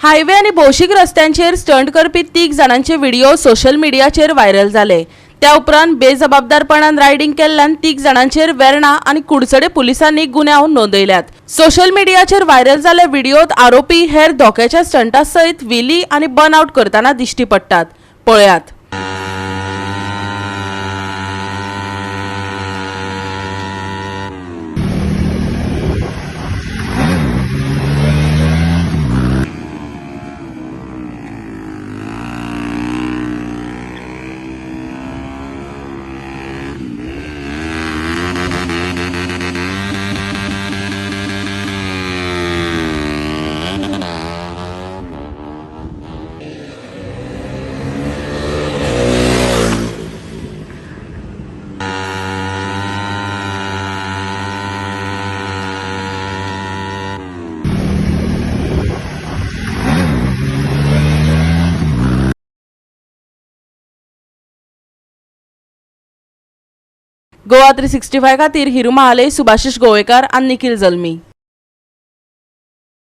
Highway आनी भौशीक रस्त्यांचेर स्टंट करपी तीग जाणांचे व्हिडिओ सोशल मिडियाचेर व्हायरल जाले. त्या उपरांत बेजबाबदारपणान रायडींग केल्ल्यान तीग जाणांचेर वेर्णा आनी कुडचडे पुलिसांनी गुन्यांव नोंदयल्यात. सोशल मिडियाचेर व्हायरल जाल्ल्या व्हिडिओत आरोपी हेर धोक्याच्या स्टंटा सयत व्हिली आनी बर्न आउट करतना दिश्टी पडटात. पळयात. गोवा 365 खातीर हिरू महाले, सुभाषिश गोवेकार आनी निखिल जल्मी.